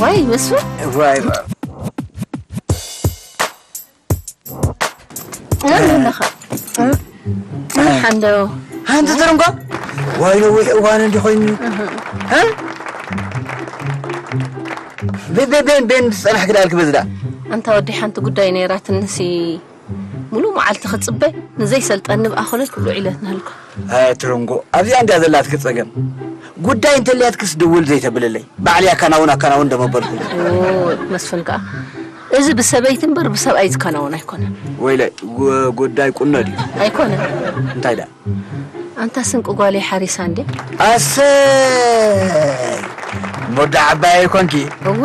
ዋይ መስፍን፣ ዋይ ኣለኻ ሓንዶ። ሓንቲ ትርንጎ ዋይ ነዊሕ እዋን እንዲ ኮይኑ ቤን ቤን ቤን ዝፀናሕ ክዳል ክበዝዳ። ኣንታ ወዲ ሓንቲ ጉዳይ ነይራትንሲ ሙሉ መዓልቲ ክጽበ ንዘይሰልጠኒ ብኣ ኮነት ክብሉ ዒለት ንህልኩ። ኣይ ትርንጎ ኣብዚኣ እንድያ ዘላትኪ ጸገም። ጉዳይ እንተልያትክስ ድውል ዘይተብልለይ ባዕሊ ኣካናውን ኣካናውን እንደመበልኩ። መስፍን ከኣ እዚ ብሰበይቲ እምበር ብሰብኣይ ዝከናወን ኣይኮነን። ወይለ ጉዳይ ቁኖ ድዩ? ኣይኮነን። እንታይ ዳ ኣንታ ስንቂ ጓለይ ሓሪሳ እንዴ? ኣሰይ ሞዳ ዓባይ ኣይኮንኪ? እወ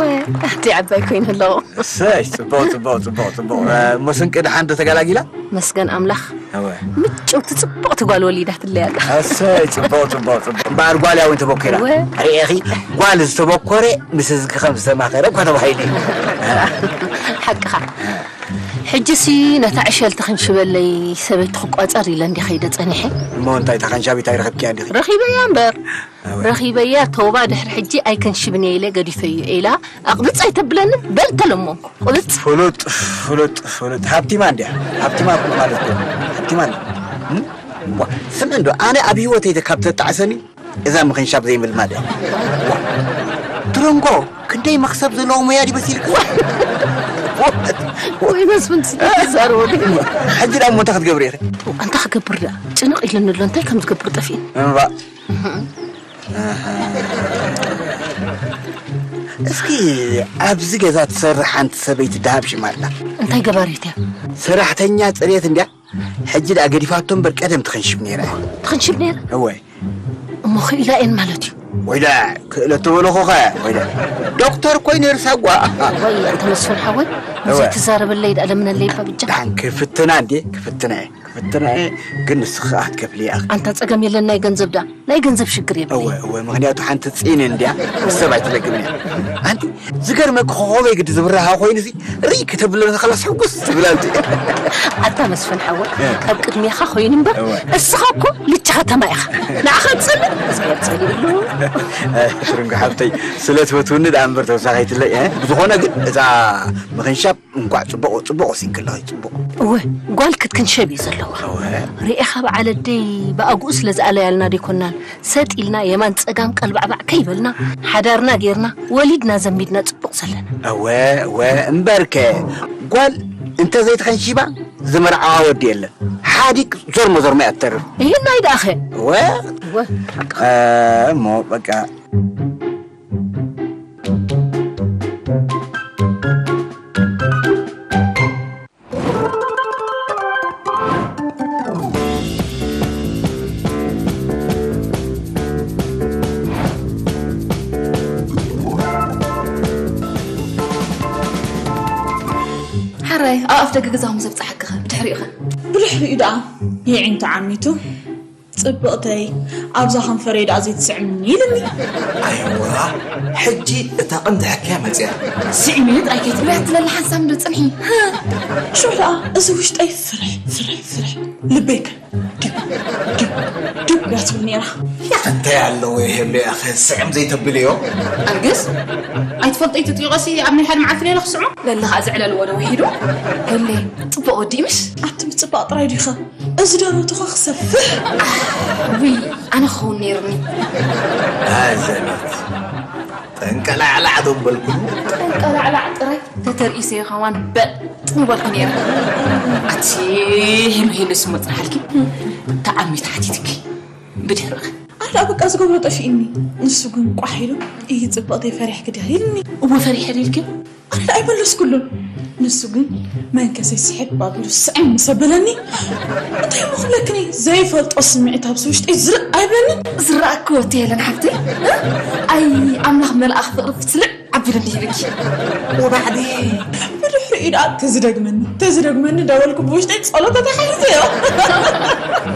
ኣዲ ዓባይ ኮይነ ኣለኹ። እሰይ ጽቡቕ ጽቡቕ ጽቡቕ ጽቡቕ። እሞ ስንቂ ደሓን ዶ ተገላጊላ? መስገን ኣምላኽ። እወ ምጭውቲ ጽቡቕቲ ጓል ወሊዳትለይ ኣላ። ኣሰይ ጽቡቕ ጽቡቕ ጽቡቕ። እምበኣር ጓል እውን ተበኪራ። እወ። ርኤኺ ጓል ዝተበኮረ ምስ እዝጊ ከም ዝተማኸረ እኳ ተባሂሉ እዩ። ሓቅኻ። ሕጂሲ ነታ ዕሸል ተኸንሽበለይ ሰበይቲ ክቋጸር ኢለ እንዲ ኸይደ ጸኒሐ። እሞ እንታይ ተኸንሻቢት ኣይረኸብክያ እንዲኺ? ረኺበያ እምበር። ኣወ። ረኺበያ ተውባ ድሕሪ ሕጂ ኣይከንሽብን እየ ኢለ ገዲፈዮ ኢላ ኣቕብጽ ኣይተብለንን በል ተለመንኩ። ቁብጽ። ፍሉጥ ፍሉጥ ፍሉጥ ሃብቲማ እንዲያ። ሃብቲማ እኮ ማለት እኮ ሃብቲማ እንዲያ። እም? ዋ፣ ስምዒ እንዶ ኣነ ኣብ ህይወተይ ካብ ተጣዕሰኒ እዛ ምኽንሻብ ዘይምልማድ እያ። ዋ፣ ትርንጎ ክንደይ መኽሰብ ዘለዎ ሞያ ድዩ መሲልካ? ወይ መስፍን ትዛረቦ ድዩ? ሕጂ ደኣ እሞ እንታይ ክትገብሪ ኢኺ? ኣንታ ክገብር ደኣ ጭንቕ ኢሉኒ ኣሎ። እንታይ ከም ዝገብር ጠፊእኒ። እምባእ። እስኪ ኣብዚ ገዛ ትሰርሕ ሓንቲ ሰበይቲ ደሃብ ሽማ ኣላ። እንታይ ገባሪት እያ? ሰራሕተኛ ጽሬት እንድያ። ሕጂ ደኣ ገዲፋቶ እምበር ቀደም ትኽንሽብ ነይራ እያ። ትኽንሽብ ነይራ? እወ። እሞ ክኢላ እየን ማለት እዩ? ወይለ ክእለት ተበለኹኸ ወይለ ዶክተር እኮ እዩ ነይሩ ሳጓ። ወይ ኣንተ መስፍን ሓወይ፣ እወ። እዚ ትዛረበለይ ደኣ ለምነለይ እባ ብጃ። ዳን ክፍትና እንዴ? ክፍትና እየ። ክፍትና እየ። ግን ንስኺ ኣትከፍሊ ኢኺ። ኣንታ ጸገም የለን ናይ ገንዘብ ደኣ። ናይ ገንዘብ ሽግር የብለይ። እወ፣ እወ፣ ምኽንያቱ ሓንቲ ጺን እንድያ፣ ሰብ ኣይትለግምን እያ። ኣንቲ ዝገርመኪ ኮኾበይ ግዲ ዝብርሃ ኮይኑሲ ርኢ ከተብለኒ ከላስ ሕጉስ ትብል ኣንቲ። ኣታ መስፍን ሓወይ፣ እ። ኣብ ቅድሜኻ ኮይኑ እምበር፣ እወ። እስኻ እኮ ልቺ ከተማ ኢኻ። ንዓኻ ትጸልእ፣ እግዚኣብሔር ጸሊእሉ። እ፣ ትርንጎ ሓብተይ፣ ስለ ትፈትውኒ ደኣ እምበር ተወሳኺ ኣይትለይ፣ እ። ብዝኾነ ግን እዛ ምኽንሻብ እንቋዕ ጽቡቕ፣ ጽቡቕ ወሲንኪ ኣለኺ፣ ጽቡቕ። እወ፣ ጓል ክትክንሸብ እዩ ዘለዋ። እወ። ርኤኻ በዓል ኣደይ ብኣግኡ ስለ ዝኣለያልና ዶ ኣይኮናን ሰጥ ኢልና የማን ጸጋም ቀልባዕባዕ ከይበልና፣ ሓዳርና ጌርና፣ ወሊድና ዘሚድና ጽቡቕ ዘለና። እወ፣ እወ፣ እምበርከ፣ ጓል እንተ ዘይተኸንሺባ ዝመርዓዋ ወዲ የለን። ሓዲግ ዞርሞ ዞርሞ እያ ትተርፍ። ይህን ኣይደኣኸ። ወ-፣ ወ-፣ ሓቅኻ። እ፣ እሞ በቃ። ሓራይ፣ ኣብ ኣፍ ደገ ገዛኹም ዘብጽሓክኸ፣ ብድሕሪኡኸ? ብድሕሪኡ ደኣ የዒንቱ ዓሚቱ፣ "ጽብቕተይ፣ ኣብዛ ከንፈረይ ደኣ ዘይትስዕምኒ?" ኢልኒ። ኣይዋ፣ ሕጂ እታ ቅንዲ ሕክያ መጽያ። ስዒኒ ጥራይ ከይትብልያ ትለሊ ሓንሳብ እንዶ ጽንሒ። ሽዑ ደኣ እዚ ውሽጠይ ፍርሕ፣ ፍርሕ፣ ፍርሕ። ልበይ ከ ድብ፣ ድብ፣ ድብ እያ ትብል ነይራ። ያኽ እንታይ ኣለዎ ይህሉ ያኸ ስዕም ዘይተብልዮ? ኣልግስ፣ ኣይትፈልጦ ይትጥይቐሲ ኣብ ናይ ሓደ መዓልቲ ሌላ ክስዕሞ? ለለ ኸኣ ዝዕለልዎ ዶ ውሒዱ? ለለ፣ ጽቡቕ ወዲ ምሽ? ኣቲ ምጽባቕ ጥራይ ዲኻ? እዚ ደረቱ ኸ ክሰፍሕ? ውይ፣ ኣነ ክኸውን ነይሩኒ። ኣዘነት። ጠንቀላዕላዕ ዶ በልኩ? ጠንቀላዕላዕ ጥራይ ተተርእይሰ ከማን በጥ ምበልኩ ነይረ። ኣቲ ሄሉ ሄሉ ስሞ ጽንሓልኪ። ተዓሚት ሓቲትኪ። ብድሕርኺ። ኣላ በቃ ዝገብሮ ጠፊእኒ። ንሱ ግን ቋሕ ኢሉ፣ "እይ ጽብቕተይ ፈሪሕኪ ዲኺ?" ኢልኒ። እወ ፈሪሐ ኢልኪ? ኣነ ኣይመለስኩሉን። ንሱ ግን መንከሰይ ስሕብ ኣቢሉ ስዕም ምስ ኣበለኒ፣ እንታይ እሞ ክብለክኒ? ዘይፈልጦ ስምዒት ኣብዚ ውሽጠይ ዝርእ ኣይብለኒ። ዝረኣክዎ እቲ የለን ሓፍተይ? እ? ኣይ ኣምላኽ መልኣኽ ፍቕሪ ፍትልዕ ኣቢሉ እንዲህ ይብልኪ። ወባዕዲ ብድሕሪኡ ደኣ ተዝደግመኒ፣ ተዝደግመኒ ደወልኩ ብውሽጠይ ጸሎት ተታሒዘዮ።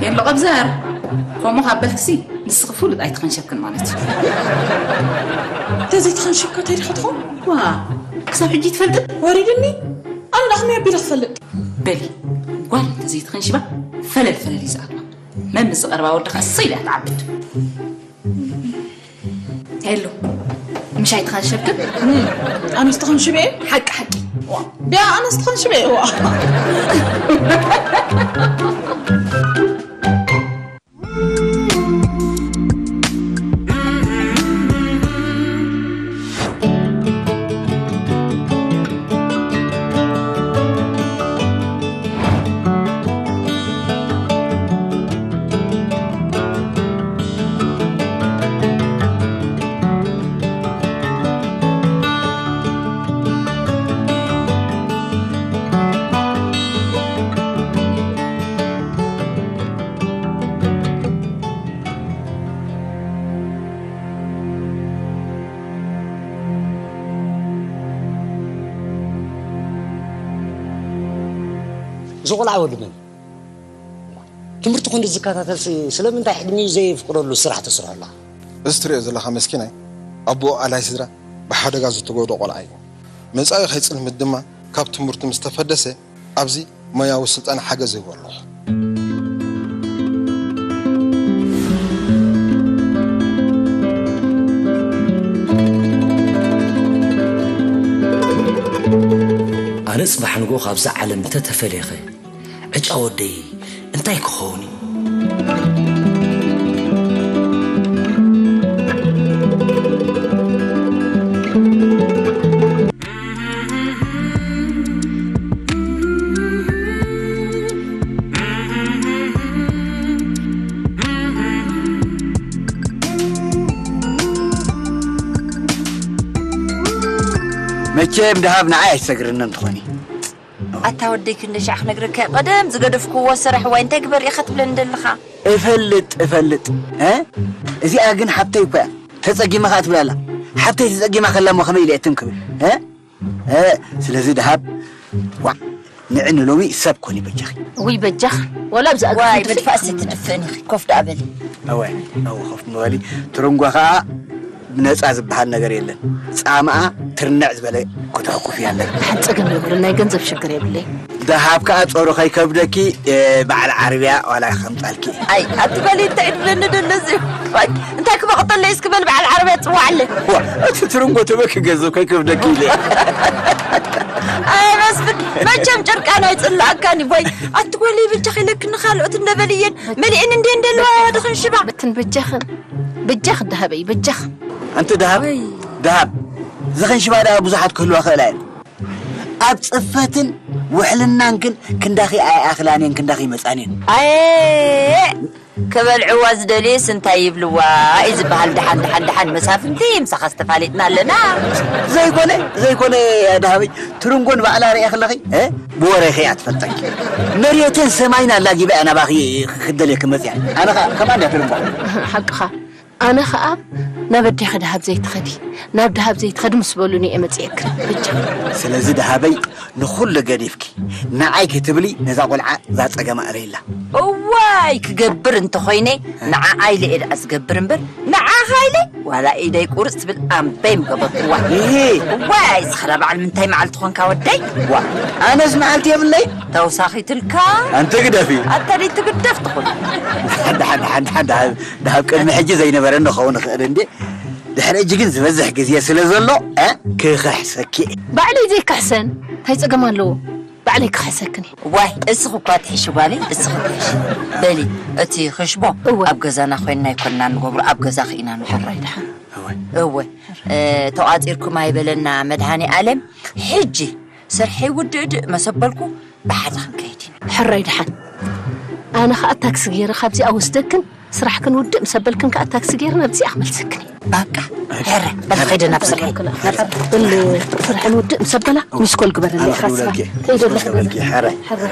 የሎ ቀብዘር፣ ከምኡ ካብ በልክሲ ንስኺ ፍሉጥ ኣይትኸንሸብክን ማለት እዩ። ተዘይትኸንሽብካ እንታይ ዲኻ ትኸውን? ዋ፣ ክሳብ ሕጂ ትፈልጥ? ወሪድኒ? ኣነ ደኣ ከመይ ኣቢለ ክፈልጥ? በሊ፣ ጓል እንተዘይትኸንሽባ ፈለል ፈለል እዩ ዝኣትዋ። መን ምስ ዝቐርባ ወዲ ኸኣ እሰይ ኢላ ትዓብድ። ሄሎ፣ ምሽ ኣይትኸንሸብክን? ኣነስ ተኸንሽበ እየ? ሓቂ ሓቂ። ዋ፣ ድያ ኣነስ ተኸንሽበ እየ? ዋ። እዚ ቆልዓ ወዲ መን? ትምህርቲ ክንዲ ዝከታተልሲ ስለምንታይ ዕድሚኡ ዘየፍቅደሉ ስራሕ ትስርሖ ኣለኻ? እዚ ትሪኦ ዘለኻ መስኪናይ ኣቦኡ ኣላይ ስድራ ብሓደጋ ዝተጎድኦ ቆልዓ እዩ። መጻኢ ከይጽልምት ድማ ካብ ትምህርቱ ምስ ተፈደሰ ኣብዚ ሞያዊ ስልጠና ሓገዝ ይህቦ ኣለኹ። ኣነ ጽባሕ ንግሆ ካብዛ ዓለም እንተተፈልየኸ ዕጫ ወደይ እንታይ ክኸውን እዩ? መቸም ደሃብ ንዓይ ኣይሰግርንን ትኾኒ። ኣታ ወደይ ክንደይ ሻዕ ክነግረካ እየ፣ ቀደም ዝገደፍክዎ ስራሕ ዋይ እንታይ ግበር ኢኻ ትብለኒ ደለኻ? እፈልጥ፣ እፈልጥ። እ? እዚኣ ግን ሓብተይ እኮ እያ። ተጸጊማ ኸኣ ትብል ኣላ። ሓብተይ ተጸጊማ ከላ እሞ ከመይ ኢለ እየ ትም ክብል? እ? እ፣ ስለዚ ደሃብ፣ ዋዕ፣ ንዒ ንሎሚ ሰብ ኮኒ በጃኺ። ውይ በጃኽ፣ ዋላ ኣብዚ ኣግፊ ዋይ ድፍእ። መድፋእሲ ትድፍእን ኢኺ። ኮፍ ደኣ በሊ። እወ፣ እወ፣ ኮፍ ምበሊ። ትርንጎ ኸኣ ብነጻ ዝበሃል ነገር የለን። ጻምኣ ትርንዕ ዝበለ ክትሕኩፍ እያ ኣለና። ሓንቲ ጸገም የብሉን፣ ናይ ገንዘብ ሽግር የብለይ። ደሃብ ከኣ ጾሩ ከይከብደኪ፣ እ፣ በዓል ዓረብያ ዋላ ከምጻልኪ። ኣይ፣ ኣቲ በሊ እንታይ ድብለኒ ደሎ እዚ? ዋይ፣ እንታይ ክመቕጠለይ እስኪ በል በዓል ዓረብያ ጽዋዓለ። ዋ፣ እቲ ትርንጎ ተበኪ ገንዘብ ከይከብደኪ ኢለ። ኣይ፣ መስፍን፣ መቸም ጨርቃን ኣይጽላኣካን እዩ። ዋይ፣ ኣቲ ጓለይ በጃኺ ኢለኪ ንኻልኦት እንደበልየን መሊእን እንዴ እንደለዋ ድኽን ሽባ። በትን በጃኽን፣ በጃኽ ደሃበይ፣ በጃኽ። ኣንቲ ደሃብ፣ ወይ። ደሃብ፣ ዝኽን ሽባ ደኣ ብዙሓት ክህልዋ ክእላ እየን። ኣብ ጽፈትን ውሕልናን ግን ክንዳኺ ኣይኣኽላኔን ክንዳኺ መጻኔን። ኣየ ክበልዕዋ ዝደልዩስ እንታይ ይብልዋ እዩ ዝበሃል። ደሓን ደሓን ደሓን መሳፍንቲ ምሳኻ ዝተፋሊጥና ኣለና። ዘይኮነ ዘይኮነ፣ ደሃበይ፣ ትርንጎን ባዕላ ርእያ ከለኺ፣ እ? ብወረኺ እያ ትፈልጠኪ። መሬትን ሰማይን ኣላጊባ እያ ናባኺ ክደልየኪ መጽያ። ኣነ ኸኣ ከማን እያ ትርንጎ። ሓቅኻ። ኣነ ኸኣ ናብ ኣዴኺ ደሃብ ዘይትኸዲ፣ ናብ ደሃብ ዘይትኸዲ ምስ በሉኒ እየ መጽየኪ። ብቻ። ስለዚ ደሃበይ፣ ንኹሉ ገዲፍኪ ንዓይ ክትብሊ ነዛ ቆልዓ እዛ ጸገማ እለይላ። እዋይ ክገብር እንተኾይነ ንዓኣ ኢለ እየ ደኣ ዝገብር እምበር ንዓኻ ኢለ ዋላ ኢደይ ቁርጽ ትብል ኣምበይ ምገበርኩዋ። ይሄ እዋይ ዝኽረ በዓል ምንታይ መዓልቲ ኾንካ ወደይ? ዋ ኣነስ መዓልቲ የብለይ። ተውሳኺትልካ ኣንተ ግደፊ። ኣታ ደይ ትግደፍ ትኹን። ደሓን ደሓን ደሓን ደሓን ደሃብ ቅድሚ ሕጂ ዘይነበረ ንኸውን ይኽእል እንዴ? ድሕሪ ሕጂ ግን ዝበዝሕ ግዜ ስለ ዘሎ እ? ክኽሕሰኪ። ባዕለይ ዘይክሕሰን እንታይ ጸገም ኣለዎ? ባዕለይ ክሕሰክን እየ። ዋይ እስኺ እኳ ትሕሺ ጓለይ እስኺ ትሕሺ። በሊ እቲ ክሽቦ እወ። ኣብ ገዛና ኮይንና ኣይኮንና ንገብሮ ኣብ ገዛኺ ኢና ንገብሮ። ሕራይ ደሓን። እወ እ፣ ተቋጺርኩም ኣይበለና መድሃኒ ኣለም። ሕጂ ስርሐይ ውድእ ድእ መሰበልኩ ብሓደ ክንከይድ ኢና። ሕራይ ደሓን። ኣነ ኸኣ ታክሲ ገይረ ካብዚኣ ወስደክን ስራሕ ክንውድእ ምስ ኣበልክን ከኣ ታክሲ ገይረ ናብዚኣ ክመልሰክን እየ። በቃ ሕረ በል ኸይደ ናብ ስርሐይ። በል ስራሕ ንውድእ ምስ ኣበላ ሚስኮል ግበረለይ። ኣነ ኢኻ ስራሕ ክውለልኪ። ከይደ ኣለኹ። ክውለልኪ፣ ሕረ። ሕረ።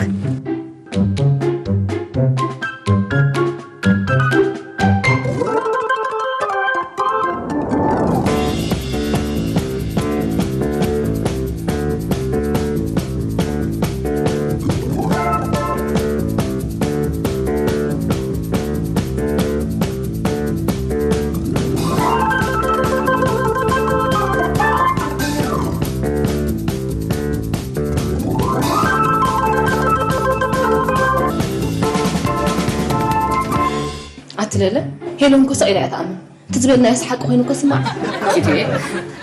ኣትለለ ሄሎን ኮ ሰቕ ኢላ እያ ትኣምን። እቲ ዝበልናዮስ ሓቂ ኮይኑ እኮ ስማዕ። ኢትየ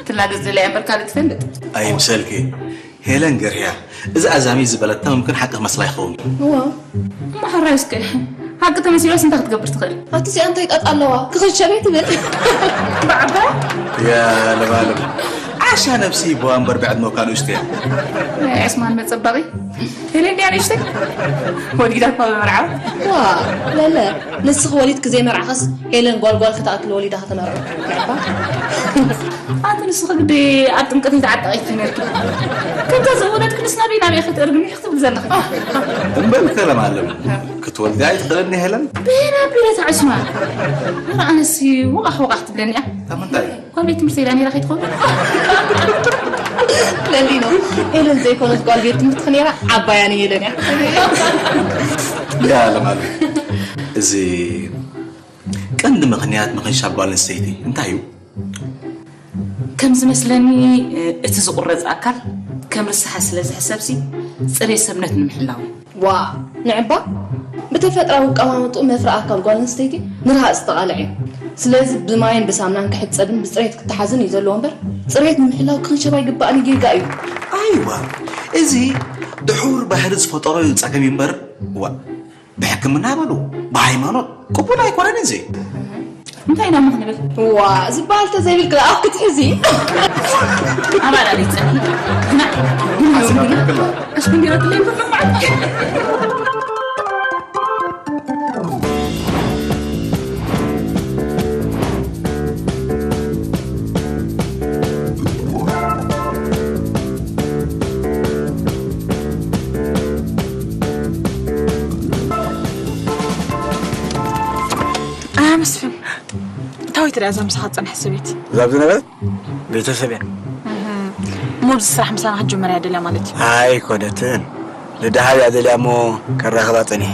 ትላገጽ ደልያ እምበር ካልእ ትፈልጥ። ኣይምሰልኪ። ሄለን ገርህያ። እዚ ኣዛሚ ዝበለታ ምምክን ሓቂ ክመስላ ይኸውን። እዋ። እሞ ሕራይ እስከ ሓቂ ተመሲሎስ እንታይ ክትገብር ትኽእል? ኣቲ እዚኣ እንታይ ጣጣ ኣለዋ? ክኽሸበይ ትብል። ባዕባ? ያ ለባለም። ዓሻ ነብሲ ይበዋ እምበር ብዕድመ እኳ ንእሽቶ እያ። ናይ ዑስማን መጸበቒ። ሄለን ድያ ንእሽተይ? ወሊዳ እኳ ብመርዓዊ። ዋ፣ ለለ፣ ንስኺ ወሊድኪ ዘይመርዓኸስ ሄለን ጓልጓል ክትኣክል ወሊዳ ከተመርዑ። ኣቲ ንስኺ ግዲ ኣብ ጥምቀት ይተዓጠቐ ይትነርኪ። ከምታ ዝወለድኪ ንስና በይና በይ ክትእርግሚ ክትብል ዘለኺ። እምበል ከለማለም ክትወልዲ ኣይትኽእልን ሄለን? በይና ቢረታ ዑስማን። ኣነሲ ወቓሕ ወቓሕ ትብለኒ እያ። ካብ ምንታይ? ካብ ቤት ትምህርቲ ኢላ ነይራ ከይትኸውን? ለሊኖ፣ ኤለን ዘይኮነት ጓል ቤት ትምህርቲ ነይራ፣ ዓባያ ነየለን እያ። ያ ለማሉ፣ እዚ ቀንዲ ምኽንያት ምኽንሻብ ጓል ኣንስተይቲ እንታይ እዩ? ከም ዝመስለኒ፣ እቲ ዝቑረጽ ኣካል ከም ርስሓ ስለ ዝሕሰብሲ፣ ጽሬት ሰብነት ንምሕላው እዩ። ዋ፣ ንዕባ ብተፈጥራዊ ኣቀማምጥኡ መፍረ ኣካል ጓል ኣንስተይቲ ንርሃጽ ዝተቓልዕ እዩ። ስለዚ ብማይን ብሳምናን ክሕጸብን ብጽሬት ክተሓዝን እዩ ዘለዎ እምበር፣ ጽሬት ንምሕላው ክኽንሸብ ኣይግባእን እዩ፣ ጌጋ እዩ። ኣይዋ፣ እዚ ድሑር ባህሪ ዝፈጠሮ እዩ ጸገም እዩ እምበር፣ ዋ፣ ብሕክምና በሉ፣ ብሃይማኖት ቅቡል ኣይኮነን እዚ። እንታይ ኢና እሞ ክንብል? ዋ፣ ዝበሃል ተዘይብል ግራ ኣፍ ክትሕዚ። ኣባል ኣበይ ጸኒ? ግና፣ ግና፣ ግና፣ ኣስኩንዲረትለይ ብፍርማት። ኣያ መስፍን፣ እንታይ ትሪኣ እዛ ምሳኻ ዝጸንሐት ሰበይቲ? እዛ ዝነበረት ቤተሰብ እያ። እሞ ኣብዚ ስራሕ ምሳና ክትጅምር እያ ደልያ ማለት እዩ? ኣይኮነትን። ንደሃብ እያ ደልያ እሞ ከራኽባ ጸኒሐ።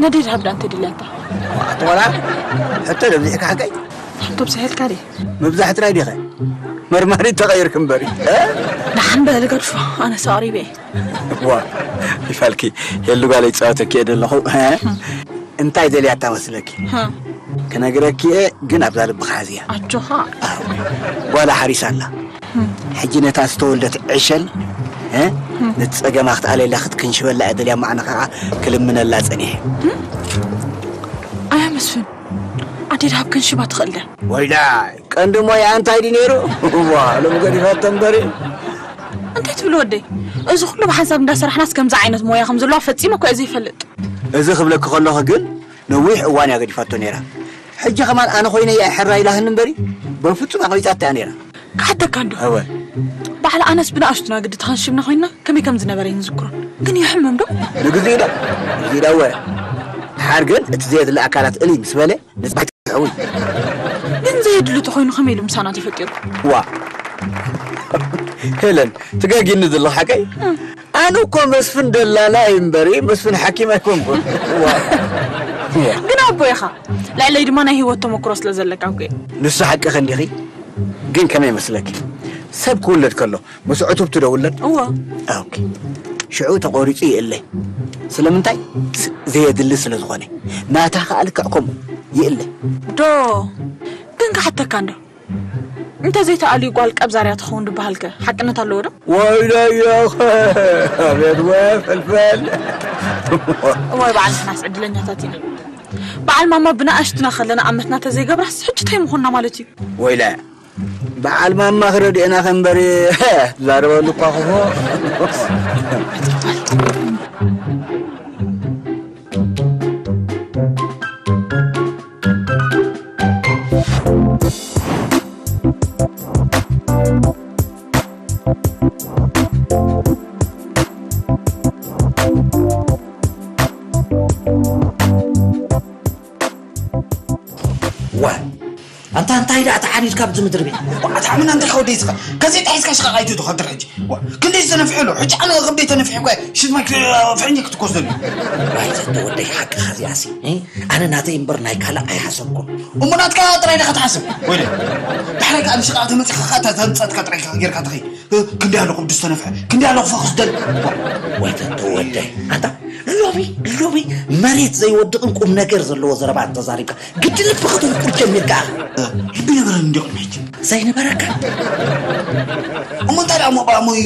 ነደይ ደሃብ ዳ እንተ ደልያታ? ኣቲ ቆልዓ፣ ሕቶ ደብዚሕካ ሓቀይ? ሕቶ ብዝሕ ኢልካ ድየ? ምብዛሕ ጥራይ ዲኸ? መርማሪት ተቐይርክ እምበሪ። እ? ደሓን በል ገድፎ፣ ኣነስ ኣቕሪበ እየ። ዋ፣ ይፋልኪ፣ ሄሉ ጓለይ ጸወተኪ እየ ዘለኹ። እ? እንታይ ደልያታ መስለኪ? ሃ። ክነግረኪ እየ፣ ግን ኣብዛ ልብኻ ሓዝያ። ኣጆኻ። ኣዎ። ጓላ ሓሪሳ ኣላ። ሕጂ ነታ ዝተወልደት ዕሸል፣ እ? ነቲ ጸገማ ክትኣልየላ ክትክንሽበላ እየ ደልያ፣ ማዕነ ኸዓ ክልምነላ ጸኒሐ። ኣያ መስፍን፣ ኣደ ደሃብ ክንሽባ ትኽእል ድያ? ወይዳይ፣ ቀንዲ ሞያ እንታይ ድዩ ነይሩ? ዋ፣ ሎሚ ገዲፋቶ እምበሪ። እንታይ ትብሉ ወደይ? እዚ ኩሉ ብሓንሳብ እንዳሰራሕናስ ከምዚ ዓይነት ሞያ ከም ዘለዋ ፈጺመ እኮ እየ ዘይፈልጥ። እዚ ክብለኪ ከለኹ ግን ነዊሕ እዋን እያ ገዲፋቶ ነይራ። ሕጂ ከማን ኣነ ኮይነ እያ ሕራ ኢላህኒ እምበሪ በፍጹም ኣቕቢጻታ እያ ነይራ። ክሓተካ እንዶ። እወ። ባዕላ ኣነስ ብንኣሽቱና ግዲ ተኸንሽብና ኮይንና ከመይ ከም ዝነበረ ይንዝክሮን። ግን ይሕምም ዶ? ንግዜኡ ዶ? ንግዜኡ ዶ እወ። ድሓር ግን እቲ ዘየድሊ ኣካላት እልይ ምስ በለ ንጽባሕ ትሕዊ። ግን ዘየድሊ ተኾይኑ ከመይ ኢሉ ምሳና ተፈጢሩ? ዋ። ሄለን፣ ትጋጊኒ ዘለኻ ሓቀይ? ኣነ እኮ መስፍን ደላላ እምበሪ መስፍን ሓኪም ኣይኮንኩን። ዋ። ዋ። ግን ኣቦ ኢኻ። ልዕለይ ድማ ናይ ህይወት ተመክሮ ስለ ዘለካ እኮ እዩ። ንሱ ሓቅኺ እንዲኺ። ግን ከመይ መስለኪ? ሰብ ክውለድ ከሎ ምስ ዕቱብቱ ዶ ውለድ? እወ። ኦኬ። ሽዑ ተቖሪጹ ይእለ። ስለምንታይ? ስ-፣ ዘየድሊ ስለ ዝኾነ። ናታ ከኣ ልክዕ ከምኡ ይእለ። ዶ፣ ግን ክሓተካ እንዶ። እንተ ዘይተኣልዩ ጓል ቀብዛርያ ትኸውን ድበሃልከ ሓቅነት ኣለዎ ዶ? ወይለየኸ፣ ኣቤት ወይ ፍልፍል። እዋይ፣ በዓል ንሕናስ ዕድለኛታት ኢና። በዓል ማማ ብንኣሽትና ከለና ኣመትና ተዘይገብራስ ሕጂ እንታይ ምኾንና ማለት እዩ? ወይለ፣ በዓል ማማ ክረድኤና ከንበሪ ትዛረበሉ እኳ ክፎ። ዋ፣ ኣንታ እንታይ ደኣ ተዓኒድካ ኣብዚ ምድሪ ቤት? ዋ፣ ኣታ ሓመና እንታይ ከወደይ ስኻ? ከዘይ ተሒዝካ ሽቓቕ ኣይትእቱ ከድር ሕጂ። ዋ፣ ክንደይ ዝተነፍሐ ኣሎ? ሕጂ ኣነ ከብደይ ተነፊሐ እኳ ሽማይ ክ-፣ ፍሕኛ ክትኮስ ዘሎ። ዋይ፣ ዘንተ ወደይ ሓቅኻ እዚኣሲ፣ እ? ኣነ ናተይ እምበር ናይ ካልእ ኣይሓሰብኩን። እሞ ናትካ ጥራይ ዲኻ ትሓስብ? ወይለ፣ ዳሕራይ ከኣ ንሽቓቕ ተመጺኻ ከኣ እታ ተምጸትካ ጥራይ ኢኻ ጌርካ ትኸይድ። እ፣ ክንደይ ኣለኹ ብድስተ ነፍሐ፣ ክንደይ ኣለኹ ፈኹስ ደል። ወይ ተወደይ፣ ኣንታ ሎሚ፣ ሎሚ መሬት ዘይወድቕን ቁም ነገር ዘለዎ ዘረባ ተዛሪብካ፣ ግዲ ልቢ ክትውቁር ጀሚርካ። እ፣ ልቢ ነበረን እንዲኹም ሕጂ። ዘይነበረካ? እሞ እንታይ ደኣ እሞ ብኣሞይ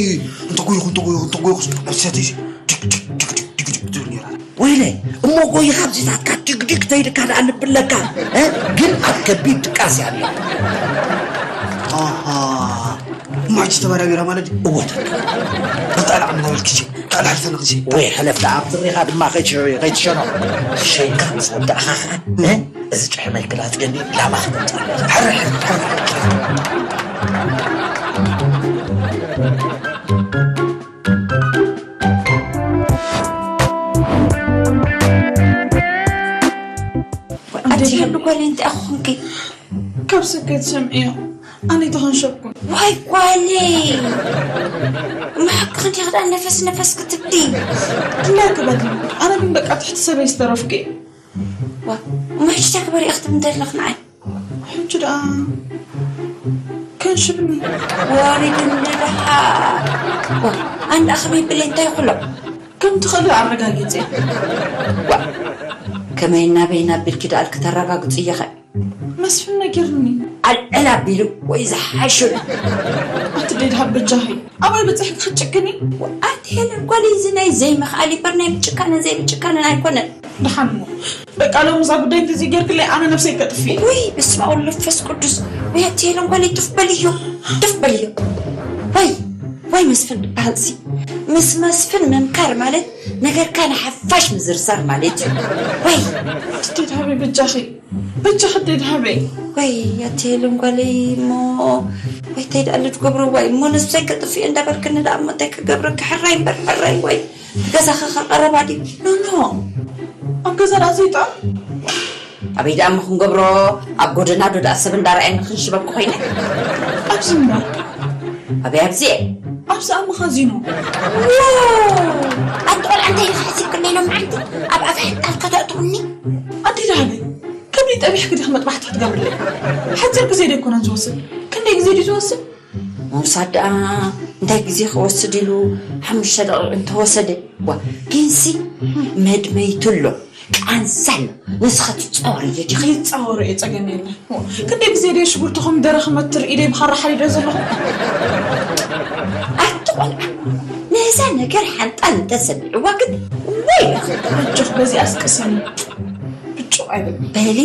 እንተጎይኹ፣ እንተጎይኹ፣ እንተጎይኹ፣ ነፍሰተይ ዲግ፣ ዲግ፣ ዲግ፣ ዲግ፣ ዲግ፣ ዲግ ትብል ነይራ። ወይለይ፣ እሞ ጎይኻ ኣብዚታትካ ድግድግ ተይልካ ደኣ ንብለካ፣ እ? ግን ኣብ ከቢድ ድቃስ እያ ነይራ። ኣሃ፣ እሞ ሕጂ ተባራቢራ ማለት እዩ? እወ፣ ተካ። በጣ ንዓም ናበልክጂ፣ ካልእ ሓልፈ ንኽጂ። ወይ ሕለፍ ደኣ ኣብ ዝርኻ ድማ ከይትሸ-፣ ከይትሸኖ። ሸይንካ ምስ ወዳእኻ ኸዓ፣ እ? እዚ ጭሕመይ ክላጽየኒ ላማ ክትምጻእ። ሕረ፣ ሕረ፣ ሕረ። ኣቲ ህሉ ጓለይ እንታይ ኣኾንኪ? ካብ ስብከት ሰምዕዮ ኣነ ተኸንሸብኩ። ዋይ ጓለይ፣ መሓቂ ክንዲ ክዳ ነፈስ ነፈስ ክትብሊ። ድላይ ክበል። ኣነ ግን በቃ ትሕቲ ሰበይ ዝተረፍኩ እየ። ዋ፣ እሞ ሕጂ እንታይ ክበሪ እኽትብ እንደለኽ ንዓይ? ሕጂ ደኣ ከንሽብኒ። ወሪድኒ ደሓ። ዋ፣ ኣንዳ ከመይ ብለይ እንታይ ኩሎ? ከም ትኽእሊ ኣረጋጊጸ። ዋ፣ ከመይ ናበይ ናቢልኪ ደኣል ክተረጋግጽ እየኸ? መስፍን ነጊርኒ። ኣልዕል ኣቢሉ ወይ ዝሓሹ። ኣቲ ደድሃብ በጃኺ። ኣባይ በጺሕኪ ክትጭክኒ? ኣቲ ሄለን ጓለይ፣ እዚ ናይ ዘይምኽኣል ይበር ናይ ምጭካንን ዘይምጭካንን ኣይኮነን። ደሓን እሞ። በቃ ሎሚ እዛ ጉዳይ እንተዘይጌርክለይ ኣነ ነብሰይ ከጥፍእ። ውይ፣ በስመ ኣብ ወወልድ ወመንፈስ ቅዱስ። ወይ ኣቲ ሄለን ጓለይ፣ ትፍ በልዮ፣ ትፍ በልዮ። ወይ፣ ወይ መስፍን ዝበሃል ሲ። ምስ መስፍን ምምካር ማለት ነገርካ ንሓፋሽ ምዝርዛር ማለት እዩ። ወይ። ኣቲ ደድሃበይ በጃኺ። በጃኺ ደድሃበይ። ወይ ኣቲ ሄለን ጓለይ እሞ፣ ወይ እንታይ ደኣ ልትገብሮ ዋይ፣ እሞ ነብሰይ ከጥፍእ እንዳበልክኒ ደኣ እሞ እንታይ ክገብረኪ ሕራይ እምበር ሕራይ ወይ። ገዛኻ ከ ቀረባ ድዩ? ኖ፣ ኖ። ኣብ ገዛና ዘይጥዕም። ኣበይ ደኣ እሞ ክንገብሮ? ኣብ ጎደና ዶ ደኣ ሰብ እንዳረኣየኒ ክንሽበኪ ኮይነ? ኣብዚ እምበር። ኣበይ ኣብዚ? ኣብዚ ኣብ መኻዚኖ። ዎ! ኣቲ ቆልዓ እንታይ ኢኻ ሓሲብክለይ ሎም ዓንቲ? ኣብ ኣፍ ሕንጣል ከተእትውኒ? ኣቲ ደሃበይ፣ ከብዲ ጠቢሕኪ ዲኺ መጥባሕቲ ክትገብርለይ? ሓፂር ግዜ ዶ ኣይኮነን ዝወስድ? ክንደይ ግዜ ድዩ ዝወስድ? ምውሳድ ደኣ እንታይ ግዜ ክወስድ ኢሉ ሓሙሽተ ደቂቕ እንተወሰደ፣ ዋ፣ ግንሲ መድመይቱ ኣሎ፣ ቃንዛ ኣሎ፣ ንስኺ ትጻወሪ እየ ዲኺ? ይጻወሮ እየ፣ ጸገም የለን። ዋ፣ ክንደይ ግዜ ድየ ሽጉርቲ ኮሚደረ ክመትር ኢደይ ብኻራ ሓሪደ ዘለኹ? ኣቲ ቆልዓ፣ ነዛ ነገር ሓንጣል እንተሰሚዕዋ ግን ወይ ኢኻ። ኣጆኽ፣ በዚኣስ ቅሰኒ። ብጭቕ ኣይብል። በሊ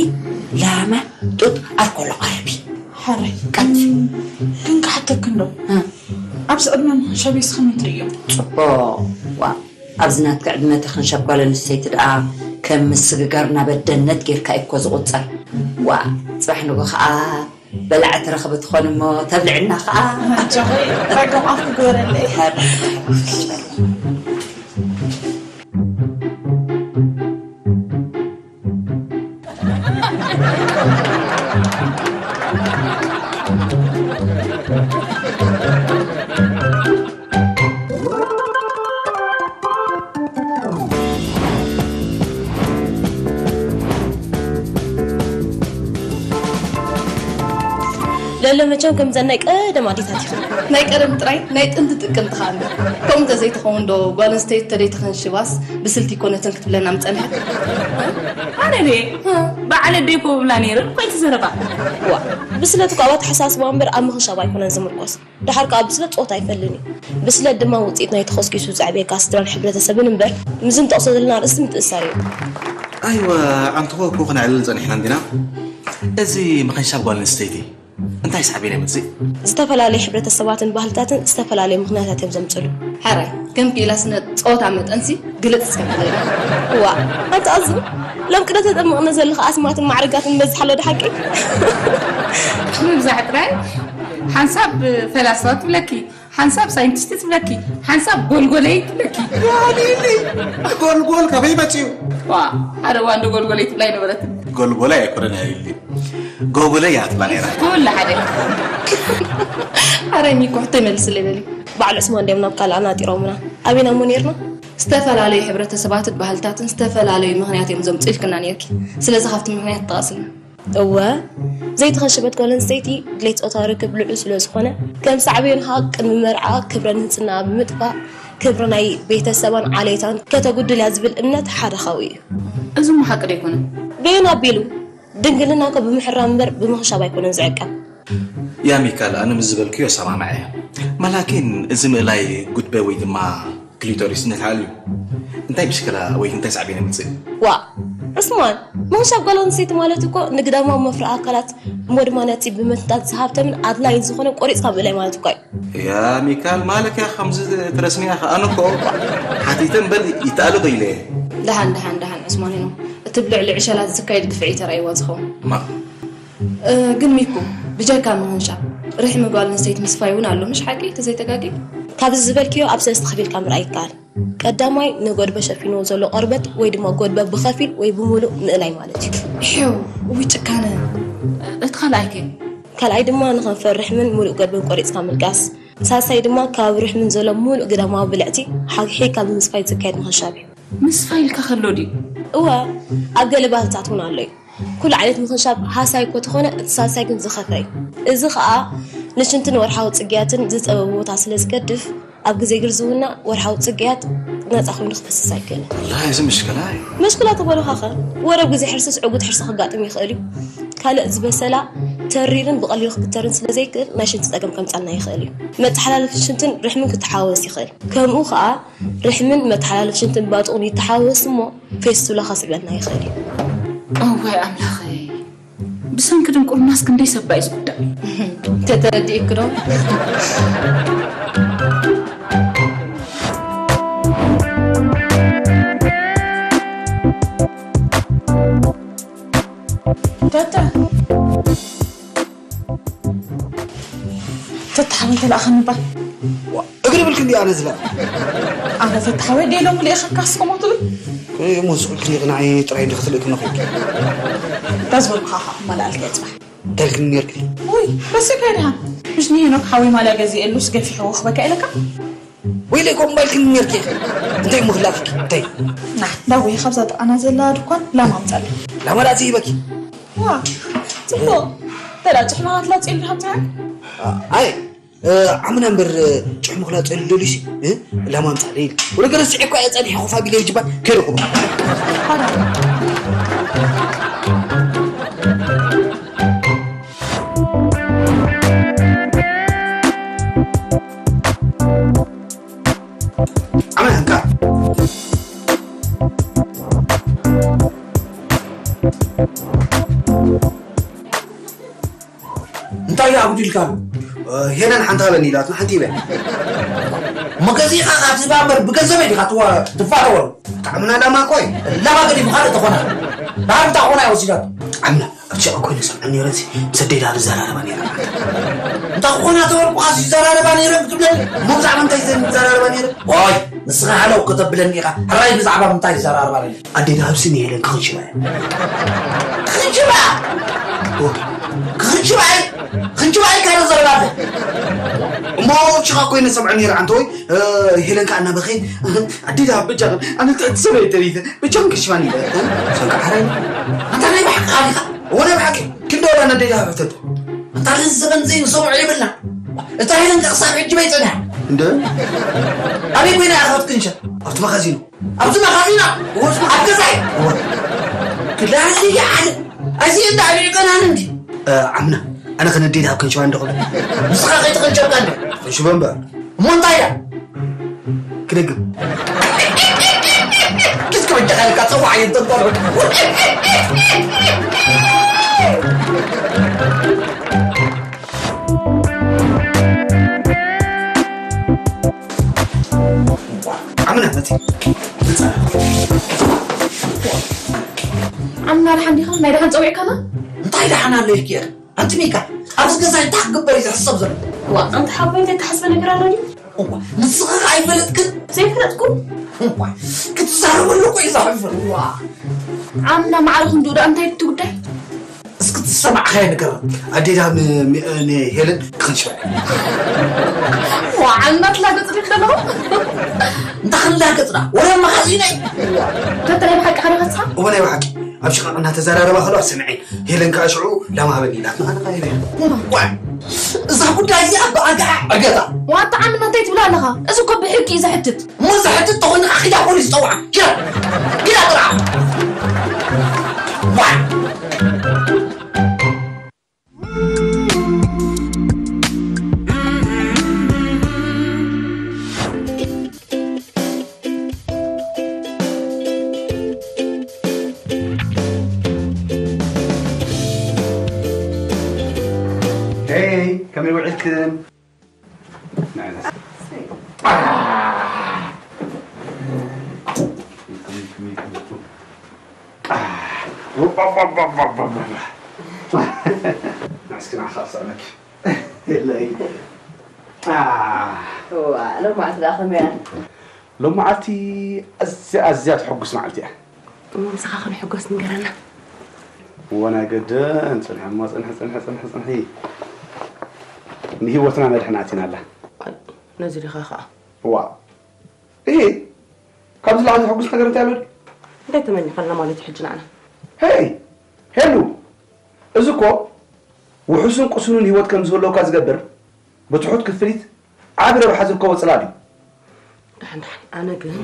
ላማ ጡጥ ኣልኮሎ ቀርቢ። ሓራይ። ቀልጢፊ። ግን ክሓተኪ እንዶ። እ። ኣብዚ ዕድመ ምኽንሻብ ኢስኻ ከመይ ትርእዮ? ጽቡቕ። ዋ፣ ኣብዚ ናትካ ዕድመ ተኽንሻብ ጓል ኣንስተይቲ ደኣ ከም ምስግጋር ናብ ኣደነት ጌርካ እዩ እኮ ዝቑጸር። ዋ፣ ጽባሕ ንጎ ኸኣ በላዕ ትረኽቢ ትኾን እሞ ተብልዕና ኸኣ። ኣጆኺ፣ ረገም ኣፍ ክግበረለይ። ለሎ መቸም ከምዘን ናይ ቀደም ኣዴታት ኢኹም። ናይ ቀደም ጥራይ ናይ ጥንቲ ጥቅምቲ ኸኣ እምበር። ከምኡ እንተዘይትኸውን ዶ ጓል ኣንስተይቲ ተደይትኸንሽባስ ብስልቲ ይኮነትን ክትብለና ምጸንሐት? ኣነ ድየ? ባዕለ ኣደይ እኮ ብላ ነይረ እኮ እቲ ዘረባ። ዋ፣ ብስለት እኮ ኣብ ኣተሓሳስባ እምበር ኣብ ምኽንሻብ ኣይኮነን ዝምርኮስ። ደሓር ከኣ ብስለት ጾታ ኣይፈልን'ዩ። ብስለት ድማ ውጽኢት ናይ ተኸስኪሱ ዘዕብየካ ስድራን ሕብረተሰብን እምበር፣ ምስዚ ንጠቕሶ ዘለና ኣርእስቲ ምትእስሳር እዩ። ኣይወ፣ ኣንትኾ እኮ ክነዕልል ጸኒሕና እንዲና። እዚ ምኽንሻብ ጓል ኣንስተይቲ እንታይ ሳዕቤን የምጽእ? ዝተፈላለዩ ሕብረተሰባትን ባህልታትን ዝተፈላለዩ ምኽንያታት እዮም ዘምጽሉ። ሕራይ፣ ከም ክኢላ ስነ ጾታ መጠንሲ ግልጽ እስከ ክትብለና። ዋ፣ ኣንታ ኣዝኑ ሎም ቅደ ተጠምቕነ ዘለኻ ኣስማትን ማዕርጋትን በዝሕ ኣሎ ዶ ሓቂ? ምብዛሕ ጥራይ ሓንሳብ ፈላስፋ ትብለኪ፣ ሓንሳብ ሳይንቲስት ትብለኪ፣ ሓንሳብ ጎልጎለይ ትብለኪ። ያሊሊ፣ ጎልጎል ካበይ መጺኡ? ዋ፣ ሓደ እዋን ዶ ጎልጎለይ ትብላ ኣይነበረትን? ጎልጎለይ ኣይኮነን ያሊሊ፣ ጎጎለይ እያ ትብላ ነይራ። ኩሉ ሓደ። ኣረ ሚኮ ሕቶ ይመልስለይ በሊ። በዓል ዑስማን ድዮም ናብ ካልእ ኣናጢሮምና? ኣበይና እሞ ነይርና? ዝተፈላለዩ ሕብረተሰባትን ባህልታትን ዝተፈላለዩ ምኽንያት እዮም ዘምፅኡ ኢልክና ነይርኪ። ስለዚ ካብቲ ምኽንያት ትጠቐስልና። እወ፣ ዘይተኸሸበት ጓል ኣንስተይቲ ድሌት ጾታዊ ርክብ ልዑል ስለ ዝኾነ፣ ከም ሳዕቤኑ ኸኣ ቅድሚ መርዓ ክብረ ንህጽናኣ ብምጥፋእ፣ ክብሪ ናይ ቤተሰባን ዓሌታን ከተጉድል እያ ዝብል እምነት ሓደ ካብኡ እዩ። እዚ እሞ ሓቂ ዶ ኣይኮነን? በየን ኣቢሉ? ድንግልና እኮ ብምሕራም እምበር ብምኽሻብ ኣይኮነን ዝዕቀብ። ያ ሚካል፣ ኣነ ምስ ዝበልክዮ እሰማማዕ እየ። መላኪን እዚ ምእላይ ጉድበ ወይ ድማ ክሊቶሪስ ንትሓል እዩ። እንታይ ምሽክላ ወይ እንታይ ሳዕቤን የምጽእ? ዋእ! ዑስማን፣ ምኽንሻብ ጓል ኣንስተይቲ ማለት እኮ ንግዳማዊ መፍረ ኣካላት እሞ ድማ ነቲ ብምትንታት ዝሃብተምን ኣድላይን ዝኾነ ቆሪጽካ ምእላይ ማለት እኳ እዩ። ያ ሚካል፣ ማለትያ ከምዚ ትረስንያ ከኣ ኣነ እኮ ሓቲተ እምበር ይተኣለ ዶ ኢለ እየ። ደሓን፣ ደሓን፣ ደሓን ዑስማን ሄኖክ፣ እቲ ብልዕሊ ዕሸላት ዝካየድ ግፍዒ ተራእይዋ ዝኸውን። ማ? እ፣ ግን ሚኩ፣ ብጀካ ምኽንሻብ፣ ርሕሚ ጓል ኣንስተይቲ ምስፋይ እውን ኣሎ፣ ምሽ ሓቂ? ተዘይተጋግየ? ካብዚ ዝበልክዮ ኣብ ሰለስተ ከፊልካ ምርኣይ ይከኣል። ቀዳማይ፣ ንጎድበ ሸፊንዎ ዘሎ ቆርበት ወይ ድማ ጎድበ ብኸፊል ወይ ብምሉእ ምእላይ ማለት እዩ። ሕው፣ እውይ ጭካነ። እቲ ካልኣይ ከ? ካልኣይ ድማ ንኸንፈር ርሕምን ምሉእ ገድብን ቆሪጽካ ምልጋስ። ሳልሳይ ድማ ካብ ርሕምን ዘሎ ምሉእ ግዳማዊ ብልዕቲ ሓግሒግካ ብምስፋይ ዝካየድ ምኽንሻብ እዩ። ምስፋይ ኢልካ ከሎ ድዩ? እወ፣ ኣብ ገለ ባህልታት እውን ኣሎ እዩ። ኩሉ ዓይነት ምኽንሻብ ሃሳይ እኮ ተኾነ፣ እቲ ሳልሳይ ግን ዝኸፍአ እዩ። እዚ ኸኣ ንሽንትን ወርሓዊ ጽግያትን ዝጸበቡ ቦታ ስለ ዝገድፍ፣ ኣብ ግዜ ግርዝውና ወርሓዊ ጽግያት ነጻ ኮይኑ ክፈስስ ኣይክእልን። ወላሂ እዚ ምሽክላ እዩ። ምሽክላ ተበሉኻኸ፣ ወረብ ግዜ ሕርስስ ዕጉት ሕርሲ ከጋጥም ይኽእል እዩ። ካልእ ዝበሰላ፣ ተሪርን ብቐሊሉ ክግተርን ስለ ዘይክእል፣ ናይ ሽንቲ ጸገም ከምጻልና ይኽእል እዩ። መተሓላለፊ ሽንትን ርሕምን ክተሓዋወስ ይኽእል። ከምኡ ኸኣ ርሕምን መተሓላለፊ ሽንትን ባጥቑን ይተሓወስ እሞ ፌስቱላ ከስዕበልና ይኽእል እዩ። እዋይ ኣምላኸይ፣ ብሰንኪ ድንቁርናስ ክንደይ ሰባ እዩ ዝጉዳእ። ተተረዲእክ ዶ? ተተ ተተ ሓወይ ተለኣኸኒ እባ። ዋ፣ እግሪ ብልክ እንዲ ኣነ ዝበል። ኣነ ተተ ሓወይ ደይ ሎሚ ልኢኸካ ስኹም ትብል? እሞ ስቑልክኒ ንዓይ ጥራይ እንዲ ክትልእክኒ ኮይንኪ። እታ ዝበልኩኻ ኸዓ ክማልኣልካ እየ ጽባሕ። እንታይ ኢልክኒ ነይርኪ? ውይ፣ ረሲዕካዮ ድሓን? ምሽ ንሄኖክ ሓወይ ማልያ ገዚኤሉስ ገፊሕዎ ክበካ ኢለካ? ወይለይ፣ ከምኡ ባልክኒ ነይርኪ። እንታይ እሞ ክላክኪ? እንታይ? ና፣ ዳዊት፣ ካብዛ ጥቓና ዘላ ድኳን ላማ ኣምጻለይ። ላማ ደኣ ዘይበኪ? ዋ፣ ጽቡቕ። ተላ ጭሕምኻ ትላጽየሉ ዲኻ ምሳኻ? ኣይ፣ እ፣ ዓምና እምበር፣ እ፣ ጭሕሙ ክላጽየሉ ደልዩሲ፣ እ፣ ላማ ኣምጻለይ ኢለ። ወደ ገለ ስዒ እኳ እየ ጸኒሐ ኮፍ ኣቢለ ጅባን ከይረኹቦ። ዓመት እንካ። እንታይ ኣጉዲልካ? ሄለን ሓንቲ ሃበኒ ኢላትና ሓንቲ ሂበ። እሞ ገዚእኻ ካብ ዝህባ እምበር ብገንዘበይ ዲኻ ትዋ-፣ ትፋተወሉ? ብጣዕምና ላማ እኮ እዩ። ላማ ገዲፉ ካልእ ተኾና። ባህሪ እንታይ ኮና እያ ወሲዳቶ? ብጣዕምና ኣብ ሸቕ ኮይነ ሰምዐ ነይረ፣ እዚ ምስ ኣደይ ዳር ዝዘራረባ ነይረ። እንታይ ኮና ተበልኩኻስ ይዘራረባ ነይረ ብትብለኒ? እሞ ብዛዕባ እንታይ ዘን ይዘራረባ ነይረ? ኦይ፣ ንስኻ ሃለው ከተብለኒ ኢኻ። ሕራይ ብዛዕባ ምንታይ ይዘራረባ ነይረ? ኣደይ ዳር ስኒ ሄለን ክኽንሽባ እያ። ክኽንሽባ? ኦ፣ ክኽንሽባ እያ? ክንሽባ እያ ካልእ ዘረባ ኣለ። እሞ ሽኻ ኮይነ ሰምዐ ነይረ ኣንተ ወይ? እ፣ ሄለን ከኣ እናበኸየት፣ ኣደይ ዳር በጃኽን፣ ኣነ ትሕቲ ሰበይ ተሪፈ፣ በጃኽን ክሽባን ኢለ። እ፣ ሰንካ ሓራይ። ኣንታ ናይ ብሓቂ ኢኻ? እወ ናይ ብሓቂ። ክንዲ ወላ ነደይ ዳር ሕተት። ኣንታ ነዚ ዘበን ዘይንሰምዖ የብልና። እታ ሄለን ክሳብ ሕጂ በይጸንያ። እንደ? ኣበይ ኮይና እያ ክትክንሸ? ኣብቲ መኻዚኖ። ኣብዚ መኻዚና? እወ፣ ኣብ ገዛይ? እወ። ክላሲ ይዓል። እዚ እንዳ ኣቢዕቀናን እንዲ። እ፣ ዓምና፣ ኣነ ከነደይ ዳር ክንሽባ እንደ ኾነ። ንስኻ ከይተኸንሸብካ እንደ? ክንሽበ እምበር። እሞ እንታይ ኢላ? ክደግም። ክስከ ወጀኻ ኢልካ ጸዋዕ እየ ዝጠልጠሎ። ዓምና መጺ። ዓምና ደሓን ዲኻ? ናይ ደሓን ጸዊዕካና? እንታይ ደሓን ኣሎ ኢልኪ? ኣንቲ ሚካ፣ ኣብዚ ገዛ እንታይ ክግበር እዩ ዝሕሰብ ዘሎ? ዋ፣ ኣንቲ ሓወይ፣ እንታይ ትሓስበ ነገር ኣሎ ድዩ? እዋ፣ ንስኺ ከ ኣይፈለጥክን? ዘይፈለጥኩ? እዋ፣ ክትዛረበሉ እኮ እዩ ዘሕፍር። ዋ። ዓምና ማዕረ ክንድኡ ደኣ እንታይ እቲ ጉዳይ? እስኪ ትሰማዕኻዮ ነገር። ኣዴዳ ን-፣ ን-፣ ንሄለን ክኽንሽባ። ዋ፣ ዓምና ትላገጽ ድዩ ዘለኹ? እንታ ክንላገጽ ደኣ? ወረ መኻዚነይ። ተተለይ ብሓቂ ኸነ ኸስኻ? እወ ናይ ብሓቂ። ኣብ ሽቓቕ እናተዘራረባ ከለዋ ሰምዐን። ሄለን ከኣ ሽዑ ላማ ሃበኒ ኢላትና ኣነ ከኣ ሂበያ። ዋይ! እዛ ጉዳይ እዚኣ ብኣግኣ ዕገታ። ዋታ ዓምና እንታይ ትብል ኣለኻ? እዚ እኮ ብሕጊ እዩ ዘሕትት። እሞ ዘሕትት ተኾይኑ ከኣ ኪዳ ፖሊስ ጸውዓ። ኪዳ! ኪዳ ጥራሕ! ዋይ! ሄይ፣ ከመይ ውዒልክን? ንዕለስ። ንዕስኪ ንዓኻ ክስዕመኪ። የለይ። ዋ፣ ሎማዓንቲ ደኣ ከመይ እያ? ሎማዓንቲ ኣዝያ፣ ኣዝያ ተሐጉስ መዓልቲ እያ። እሞ ምሳኻ ክንሕጎስ ንገረና። እወ፣ ናይ ገደን ጽንሒ እሞ፣ ጽንሒ፣ ጽንሒ፣ ጽንሒ፣ ጽንሒ። ንህይወትና መድሕን ኣቲናላ። ነዚ ዲኻ ኸኣ? እዋ። እሂ፣ ካብዚ ላዕሊ ዘሐጉስ ነገር እንታይ ኣሎ ድዩ? እንታይ ተመኒኻልና ማለት እዩ ሕጂ ንዓና? ሄይ፣ ሄሉ፣ እዚ እኮ ውሑስን ቅሱንን ህይወት ከም ዝህልወካ ዝገብር፣ ብትሑት ክፍሊት ዓቢ ረብሓ ዝርከቦ ጽላል እዩ። ደሓን፣ ደሓን፣ ኣነ ግን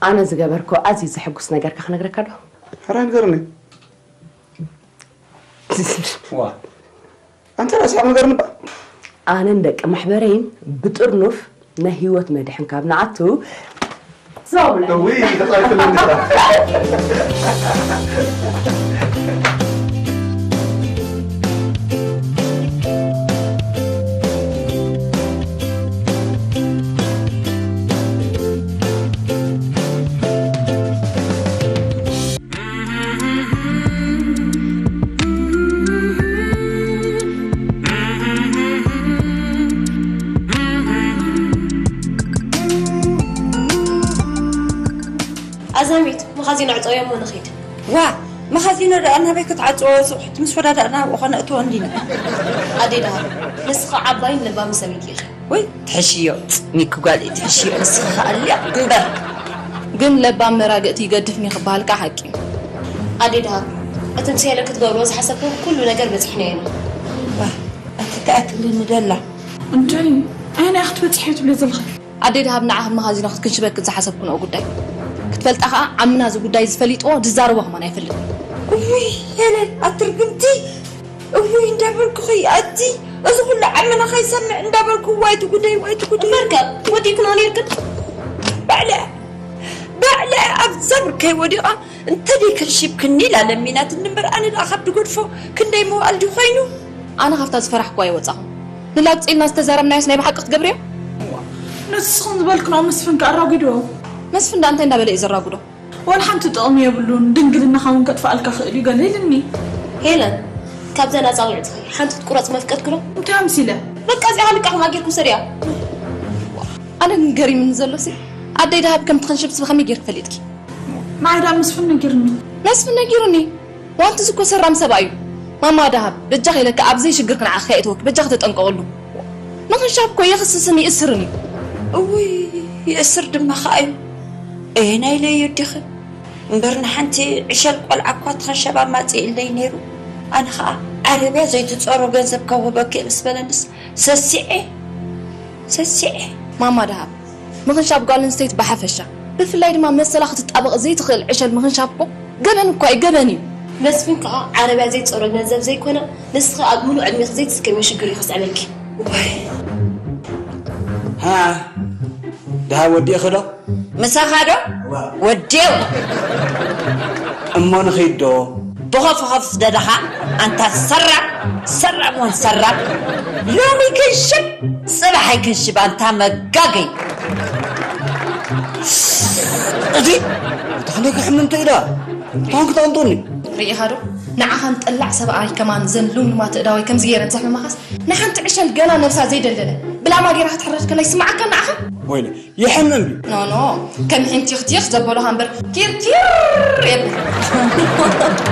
ኣነ ዝገበርኮ ኣዝዩ ዘሐጉስ ነገርካ ክነግረካ ዶ? ሕራይ ንገርኒ። ዋ። ኣንተ ራስኻ ንገርኒ እባ። ኣነን ደቂ ማሕበረይን ብጥርኑፍ ናይ ህይወት መድሕን ካብ ንኣቱ ዘው ብላ። እውይ፣ ተጻሪፍለኒ እባ። ኣዛሚት፣ መኻዚኖ ዕጸውዮ እሞ ንኺድ። ዋ፣ መኻዚኖ ደኣ ናበይ ክትዓጽዎ? ስብሕቲ ምስ ወዳዳእና ኣብኡ ኸነእትዎ እንዲና። ኣደይ ደሃብ፣ ንስኺ ዓባይን ለባምን ሰበይቲ ኢኺ። ወይ፣ ትሕሽዮ፣ ሚኪ ጓል እዩ፣ ትሕሽዮ፣ ንስኺ ኸኣ ኣልያ እምበር። ግን ለባም መራግእቲ ይገድፍ ኒ ክበሃል ከኣ ሓቂ እዩ። ኣደይ ደሃብ፣ እቲ ምስ ሄለን ክትገብርዎ ዝሓሰብክዎ ኩሉ ነገር በጺሕናዮ ኢና። ዋ፣ ኣቲ ትኣትልኒ ደላ። እንታይ? ኣየናይ ክትበጽሕዮ ትብልዮ ዘለኺ? ኣደይ ደሃብ ንዓ ካብ መኻዚኖ ክትክንሽበክን ዝሓሰብክንኦ ጉዳይ ክትፈልጣ ኸኣ ዓምና እዚ ጉዳይ እዚ ፈሊጥዎ ዝዛረቦ ከማን ኣይፈልጥን። እውይ፣ ሄለን፣ ኣቲ ርግምቲ! እውይ እንዳበልኩኺ ኣቲ፣ እዚ ኩሉ ዓመና ከይሰምዕ እንዳበልኩ፣ ዋይ ትጉደይ፣ ዋይ ትጉደይ። እምበርከ ወዲእክኖ ነይርክን? ባዕለ ባዕለ ኣብዛ ብርከይ ወዲቓ እንተ ደይከልሺብክኒ ኢላ ለሚናትኒ እምበር፣ ኣነ ደኣ ካብ ድገድፎ ክንደይ መዋእል ድዩ ኮይኑ? ኣነ ካብታ ዝፈራሕኩዋ ኣይወጻኹን። ንላግጺ ኢልና ዝተዛረብናዮስ ናይ ብሓቂ ክትገብርዮ? ንስኹም ዝበልክንኦ መስፍን ከኣራጒዶ። መስፍን ደኣ እንታይ እንዳበለ እዩ ዘራጉዶ? ዋላ ሓንቲ ጥቕሚ የብሉን፣ ድንግልናኻ እውን ከጥፍኣልካ ክእል እዩ ገለ ኢልኒ። ሄለን፣ ካብዘን ኣጻብዕትኺ ሓንቲ ክትቁረጽ መፍቀድክሎ? እንታይ ኣምሲለ? በቃ እዚኣ ልቃ ከምኣ ጌርኩም ሰሪያ። ኣነ ግን ገሪምኒ ዘሎሲ፣ ኣደይ ደሃብ ከም ትኽንሽብስ ብኸመይ ጌርክ ፈሊጥኪ? ንዓይ ደኣ መስፍን ነጊርኒ። መስፍን ነጊሩኒ? ዋንትዝ እኮ ሰራም ሰብኣይ እዩ። ማማ ደሃብ፣ በጃኺ ኢለካ ኣብ ዘይሽግር ክንዓኺ ኣይእተወኪ፣ በጃኺ ተጠንቀቕሉ። ምኽንሻብ እኮ የኽስስን ይእስርን እዩ። እውይ፣ ይእስር ድማ ኸኣ እዩ። እየናይ ኢለ የወዲኺ? እምበር ንሓንቲ ዕሸል ቆልዓ እኳ ትኸንሸባ ማጽእ ኢለይ ነይሩ። ኣነ ኸኣ ዓረብያ ዘይትጸሮ ገንዘብ ከውህበኪ ምስ በለንስ ሰሲዐ፣ ሰሲዐ። ማማ ደሃብ፣ ምኽንሻብ ጓል ኣንስተይቲ ብሓፈሻ፣ ብፍላይ ድማ መሰላ ክትጣበቕ ዘይትኽእል ዕሸል ምኽንሻብ እኮ ገበን እኳ እዩ፣ ገበን እዩ። መስፍን ከኣ ዓረብያ ዘይትጸሮ ገንዘብ ዘይኮነ፣ ንስኺ ኣብ ምሉእ ዕድሜኺ ዘይትስከምዮ ሽግር እዩ ከስዕበልኪ። ዋይ። ሃ፣ ደሃብ ወዲእኺ ዶ? ምሳኻ ዶ? ወዴው። እሞ ንኺድ ዶ? ብኸፍ ኸፍ ዝደለኻ ኣንታ ሰራቕ፣ ሰራቕ ወን ሰራቕ። ሎሚ ክንሽብ፣ ጽባሕ ኣይክንሽብ ኣንታ መጋገይ። እቲ ተኽለኪ ሕምምቲ ኢዳ እንታን ክተቕንጡኒ? ርኢኻ ዶ? ንዓኻን ጠላዕ ሰብኣይ ከማን ዘን ሉምሉማት እዳወይ ከምዚ ገይረን ዘሕምማኻስ ንሓንቲ ዕሸል ገና ነብሳ ዘይደልደለ ብላማ ገይራ ክትሕረድ ከላ ይስምዓካ ንዓኻ? ወይለ ይሕምም እዩ። ኖ ኖ፣ ከም ሕንቲኽቲኽ ዘበሉኻ እምበር ኪርኪር የብል።